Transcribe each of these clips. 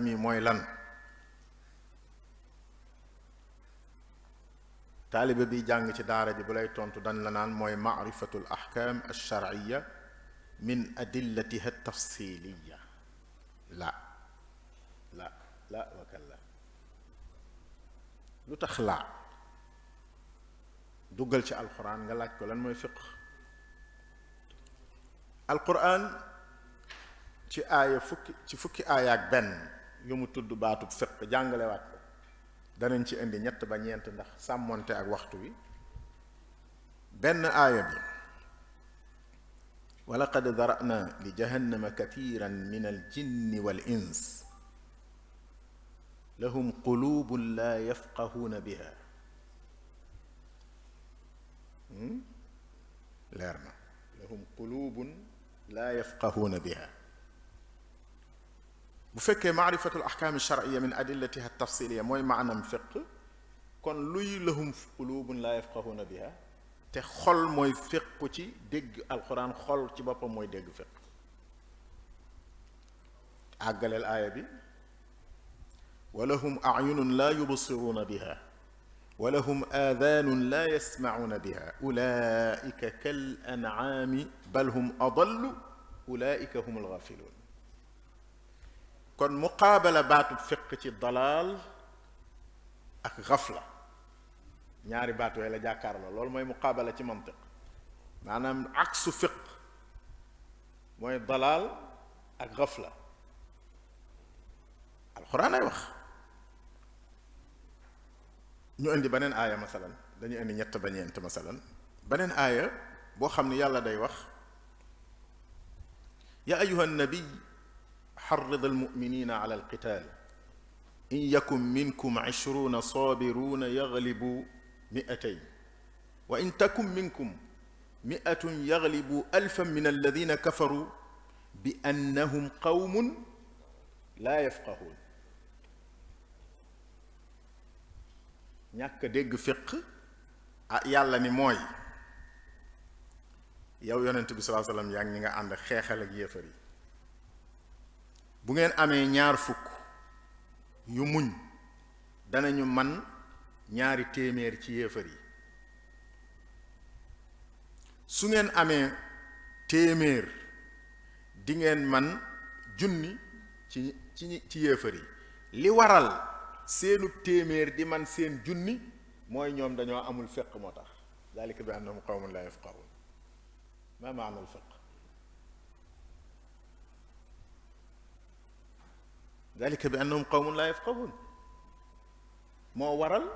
mi mooy lan taalibe bi jàng ci daara ji bu lay tontu dañ la naan mooy maarifatu al ahkam al sharciya min adillatiha al tafsiliya la wa kalla lu tax laa duggal ci alquran nga laaj ko lan mooy fiqh alquran ci aaya fukki aaya ak benn yu mu tudd baatub fiqh jàngalewaat ko danañ ci indi ñett ba ñeent ndax sàmmonte ak waxtu wi benn aaya bi wa laqad dara'na li jahannama kathiran min al jinni wal ins lahum qulubun la yafqahuna biha leer na lahum qulubun la yafqahuna biha bu fekkee maarifatu al ahkam al shar'iyya min adillatiha al tafsiliyya mooy maanaam fiqh kon luy lahum qulubun la yafqahuna biha te xol mooy fiqhu ci dégg alquran xol ci boppam mooy dégg fiqh àggaleel aaya bi wa lahum a'yunun la yubsiruna biha wa lahum aadhanun la yasma'una biha ulaika kal an'ami bal hum adallu ulaika humul ghafilun kon muqaabala baatu fiq ci dalaal ak xafla ñaari baat yooyu la jàkkaarloo loolu mooy muqaabala ci mantiq maanaam aksu fiq mooy dalaal ak xafla alxuraan ay wax ñu indi beneen aaya masalan dañu indi ñett ba ñeent masalan beneen aaya boo xam ne yàlla day wax ya ayuha nabiy حرض المؤمنين على القتال إن يكن منكم 20 صابرون يغلبوا 200 وإن تكن منكم 100 يغلبوا 1000 من الذين كفروا بأنهم قوم لا يفقهون ñàkk dégg fiq yàlla ni mooy yow yonent bi sallallahu alayhi wasallam yaa ngi ñi nga ànd xeexal ak yéefar yi bu ngeen amee ñaar fukk yu muñ danañu man ñaari téeméer ci yéefar yi su ngeen amee téeméer di ngeen man junni ci yéefar yi li waral seenu téeméer di man seen junni mooy ñoom dañoo amul fiqh moo tax dalika bi annahum qawmun la yafqahun ma maana al fiqh dalika bi annahum qawmun la yafqahun moo waral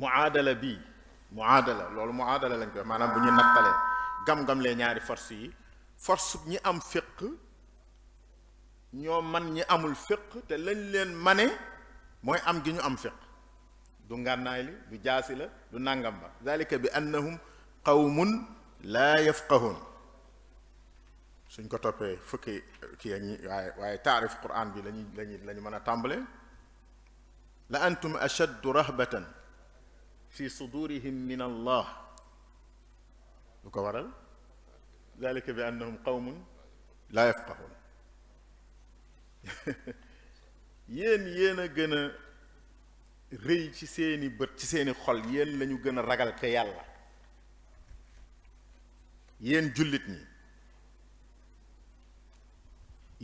muaadala bii muaadala loolu muaadala lañ koy maanaam bu ñu nattalee gam-gam lee ñaari force yi force ñi am fiq ñoo man ñi amul fiq te lañ leen mane mooy am gi ñu am fiq du ngànnaay li du jaasi la du nàngam ba dalika bi annahum qawmun la yafqahun suñ ko toppee fukki kii ñi waaye taarif quran bi lañu mën a tàmbale la antum ashaddu rahbatan fi sudurihim min allah lu ko waral dalika bi annahum qawmun la yafqahun yéen a gën a rëy ci seeni bët ci seeni xol yéen lañu gën a ragal te yàlla yéen jullit ñi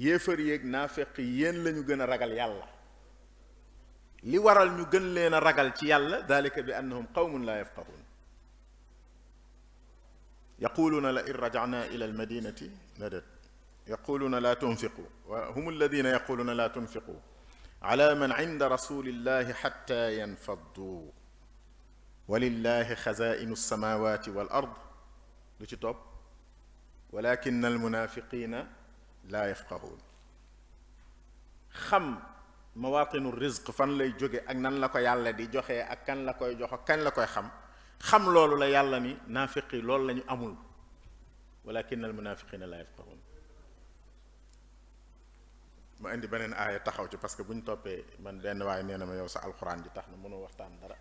yéefar yéeg naafeq yéen lañu gën a ragal yàlla li waral ñu gën leen a ragal ci yàlla dalika bi annahum qawmun la yafqahun yaquluuna la in rajana ila almadinati nadat yaquluuna la tunfiqu wa hum alladina yaquluuna la tunfiqu ala man inda rasulillahi hatta yanfaddu walillahi xazainu alsamawati wal ard lu ci topp walakin almunafiqina laa yafqahuun xam mawaatinu rizq fan lay jóge ak nan la ko yàlla di joxe ak kan la koy jox ak kañ la koy xam loolu la yàlla ni naafiqi loolu la ñu amul walakin al munafiqina laa yafqahuun ma indi beneen aaya taxaw ci parce que bu ñu toppee man benn waaye nee na ma yow sa alxuraan ji tax na mënoo waxtaan dara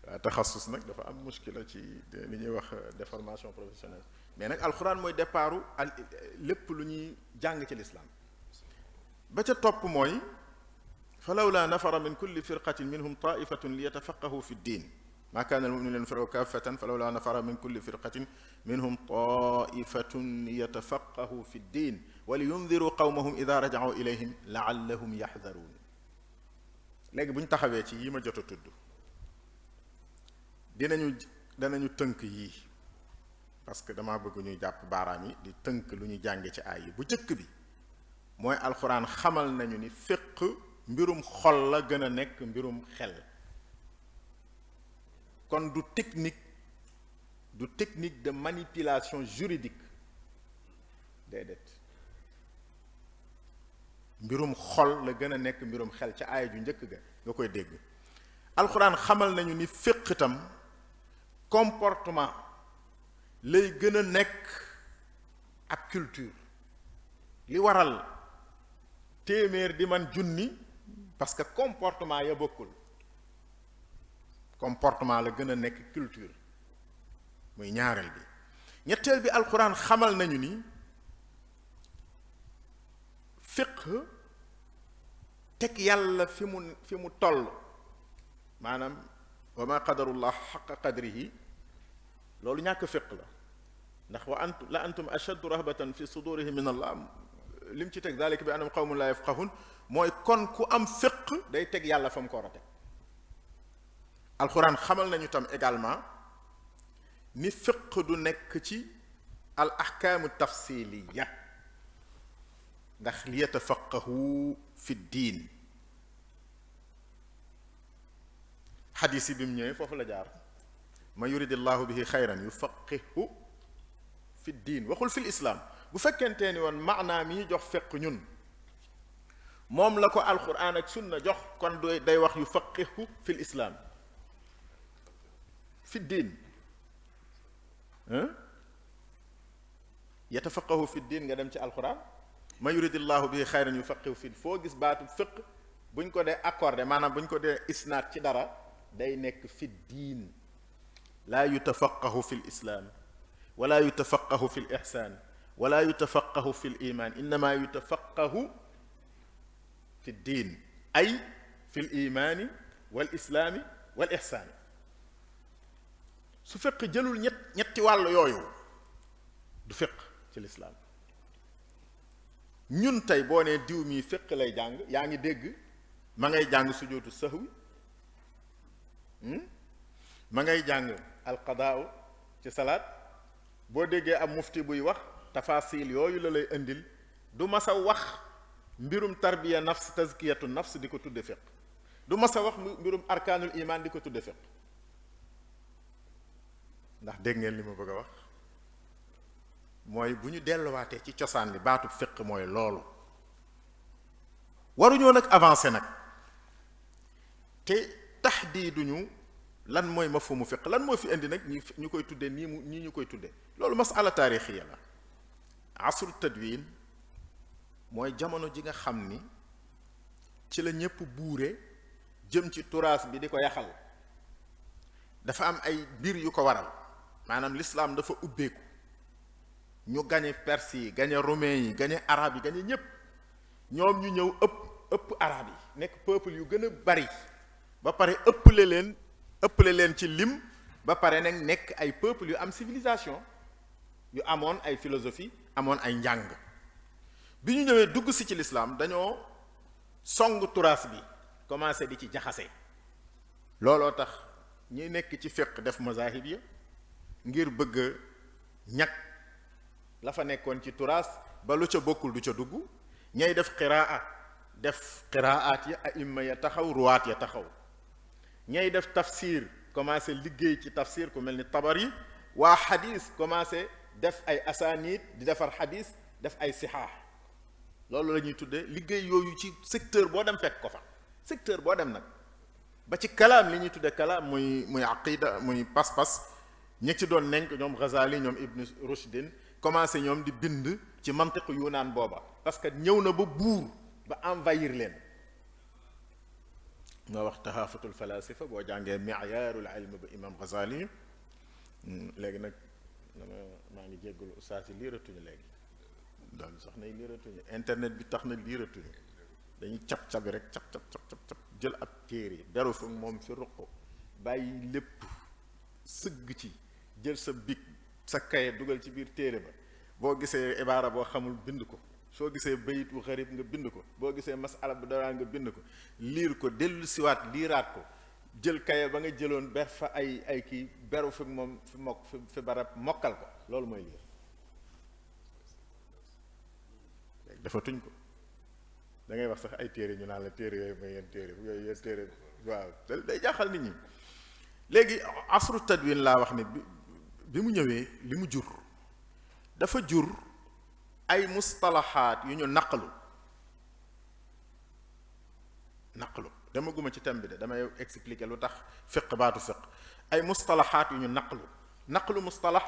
waaw taxasus nag dafa am muskila ci li ñuy wax déformation professionnelle mais nag alxuraan mooy départu lépp lu ñuy jàng ci lislaam ba ca topp mooy falawla nafara min kulli firqatin minhum taifatun liyatafaqahu fi ddin ma kana almu'minuna yanfiru kaffatan falawla nafara min kulli firqatin minhum taifatun liyatafaqahu fi ddin wa liyundiru qawmahum ida raja'u ilayhim la'allahum yaxdaruun. léegi bu ñu taxawee ci yi ma jot a tudd danañu tënk yii parce que dama bëgg ñuy jàpp baaraam yi di tënk lu ñu jànge ci aay yi. bu jëkk bi mooy alxuraan xamal nañu ni fiq mbirum xol la gën a nekk mbirum xel. kon du technique de manipulation juridique déedéet, mbirum xol la gën a nekk mbirum xel ca aaya ju njëkk ga nga koy dégg. alxuraan xamal nañu ni fiq itam comportement lay gën a nekk ak culture. li waral téeméer di man junni parce que comportement ya bokkul. comportement la gën a nekk culture muy ñaareel bi. ñetteel bi alxuraan xamal nañu ni fiq teg yàlla fi mu toll, maanaam wa ma qadarullah xaqa qadrihi, loolu ñàkk fiq la. ndax la antum ashaddu rahbatan fi sudurihim min allah lim ci teg daalika bi annahum qawmun la yafqahun, mooy kon ku am fiq day teg yàlla fa mu ko war a teg. alxuraan xamal nañu tam également ni fiq du nekk ci al ahkaamu tafsiliya, ndax li yatafaqahu fi diin. xadiis yi bi mu ñëwee foofu la jaar, man yuridillahu bihi xayran yufaqihu fi diin, waxul fi lislaam. bu fekkentee ni woon maanaam yi jox fiq ñun moom la ko alquran ak sunna jox, kon day wax yufaqihu fi lislaam fi diin. yatafaqahu fi diin nga dem ci alquran, man yuridillahu bihi xayran yufaqihu fi, foo gis baatu fiq buñ ko dee accordé, maanaam buñ ko dee isnaat ci dara day nekk fi diin. laa yutafaqahu fi lislaam wala yutafaqahu fi lixsaan wala yutafaqahu fi liman, innama yutafaqahu fi diin ay fi limaani wal islaami wal ixsaani. su fiq jëlul ñetti wàll yooyu du fiq ci lislaam. ñun tey boo nee diw mii fiq lay jàng, yaa ngi dégg ma ngay jàng sujootu sahwi, ma ngay jàng alqadaa ci salaat. boo déggee am mufti buy wax tafasil yooyu la lay indil, du mas a wax mbirum tarbiya nafs tazkiyatu nafs di ko tudde fiq, du mas a wax mbirum arkaanul iman di ko tudde fiq. ndax dégg ngeen li ma bëgg a wax mooy bu ñu delluwaatee ci cosaan bi baatu fiq mooy loolu. waruñoo nag avancer nag te taxdiiduñu lan mooy mafhumu fiq, lan moo fi indi nag ñu koy tudde nii ñu koy tudde. loolu masala taarixiya la. asru tadwin mooy jamono ji nga xam ni ci la ñépp buure jëm ci turaas bi di ko yaxal. dafa am ay mbir yu ko waral, maanaam l'islam dafa ubbeeku, ñu gañe perse yi, gañe romain yi, gañe arab yi, gañe ñépp. ñoom ñu ñëw ëpp arab yi, nekk peuple yu gën a bari, ba pare ëpple leen ci lim, ba pare nag nekk ay peuple yu am civilisation, yu amoon ay philosophie, amoon ay njàng. bi ñu ñëwee dugg si ci l'islam dañoo song turaas bi commencé di ci jaxase. looloo tax ñi nekk ci fiqh def mazahib ya ngir bëgg ñag la fa nekkoon ci turaas ba lu ca bokkul du ca dugg. ñay def qiraat ya aimma ya taxaw, ruwaat ya taxaw. ñay def tafsir commencé liggéey ci tafsir ku mel ni Tabari. waa xadis commencé def ay asanid di defar xadis, def ay sixaax. loolu la ñuy tuddee liggéey yooyu ci secteur boo dem fekk ko fa, secteur boo dem nag. ba ci kalaam li ñuy tuddee kalaam muy aqida, muy pas-pas, ñi ci doon nenk ñoom Ghazali, ñoom Ibn Rushdin commencé ñoom di bind ci mantiq yunaan booba, parce que ñëw na ba buur ba envahir leen. nga wax taxaafutul falasifa boo jàngee mi'yaarul ilm ba imam Ghazali. léegi nag maa ngi jéggalu ustaas yi liiratuñu léegi, daal sax nay liiratuñu, internet bi tax na liiratuñu. dañuy cap-cabi rek cap jël ab téere beru fi moom fi ruq bàyyi lépp sëgg ci jël sa bic sa kaye dugal ci biir téere ba boo gisee ibaara boo xamul bind ko soo gisee bayit wu xarib nga bind ko boo gisee masala bu dara nga bind ko liir ko dellu siwaat liiraat ko jël kaye ba nga jëloon ber fa ay kii beru fi moom fi barab mokkal ko loolu mooy liir dafa tuñ ko da ngay wax sax ay téere ñu naan la téere yooyu mooy yéen téere waaw day jaaxal nit ñi léegi asru tadwin laa wax ni bi mu ñëwee li mu jur dafa jur ay mustalahaat yu ñu naqlu demaguma ci thème bi de damay expliquer lu tax fiq baatu fiq ay mustalahaat yu ñu naqlu mustalax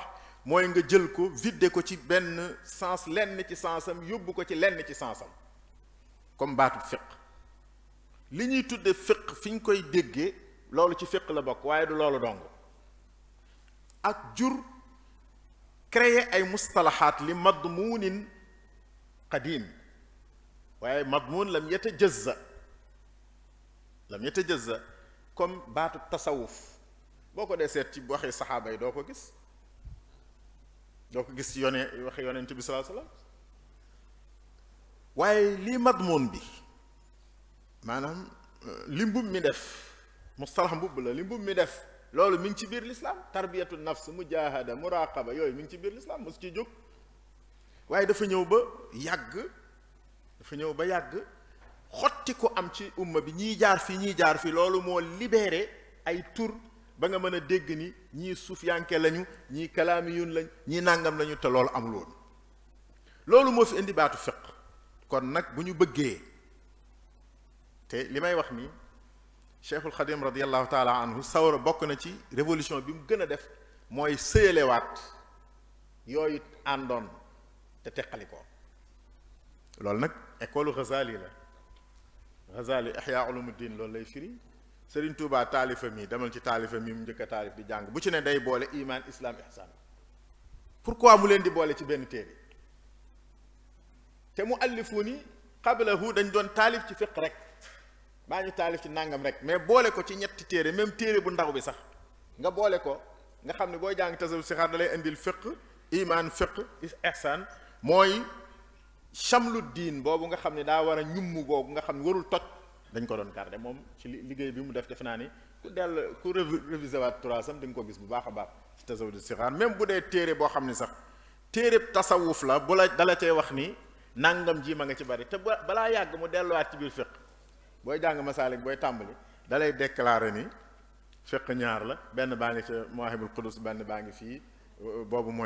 mooy nga jël ko vidde ko ci benn sens lenn ci sensam yóbbu ko ci lenn ci sensam comme baatu fiq li ñuy tudde fiq fi ñu koy déggee loolu ci fiq la bokk waaye du loolu dong ak jur créer ay mustalahaat li madmuunin qadim waaye madmuun lam yatajazza comme baatu tasawuf boo ko dee seet ci waxee saxaaba yi doo ko gis ci waxe yonent bi sallallahu alayhi wasallam waaye lii madmuun bi maanaam li mbub mi def mustalax mbubb la li mbub mi def loolu mi ngi ci biir lislaam tarbiyatu nafs mujahada muraqaba yooyu mi ngi ci biir lislaam mosu ci jóg waaye dafa ñëw ba yàgg xotti ko am ci umma bi ñii jaar fii loolu moo libéré ay tur ba nga mën a dégg ni ñii sufiyanke lañu ñii kalaamiyun lañ ñii nàngam lañu te loolu amul woon loolu moo fi indi baatu fiq kon nag bu ñu bëggee te li may wax ni Cheikhul Xadim radiallahu taala anhu sawra bokk na ci révolution bi mu gën a def mooy sëyalewaat yooyu àndoon te teqali ko loolu nag école Ghazali la Ghazali Ihya Ulumuddin loolu lay firi Serigne Touba taalifa mi demal ci taalifa mi mu njëkk a taalif di jàng bu ci ne day boole iman islam ihsan pourquoi mu leen di boole ci benn téere te mu allifu ni qablahu dañ doon taalif ci fiq rek baa ñu taalif ci nàngam rek mais boole ko ci ñetti téere même téere bu ndaw bi sax nga boole ko nga xam ne booy jàng tasawuf sixaar da lay indil fiq iman fiq ihsan mooy chamlu diin boobu nga xam ne daa war a ñummu boobu nga xam ne warul toj dañ ko doon garder moom ci liggéey bi mu def defe naa ni ku réviser waat turaasam di nga ko gis bu baax a baax ci tasawuf sixaar même bu dee téere boo xam ne sax téere tasawuf la bu la dala cee wax ni nangam ji ma nga ci bari te balaa yàgg mu delluwaat ci biir fiq booy jàng masaalik booy tàmbali dalay déclarer ni fiq ñaar la benn baa ngi ca Mawahibul Qudus benn baa ngi fii boobu mooy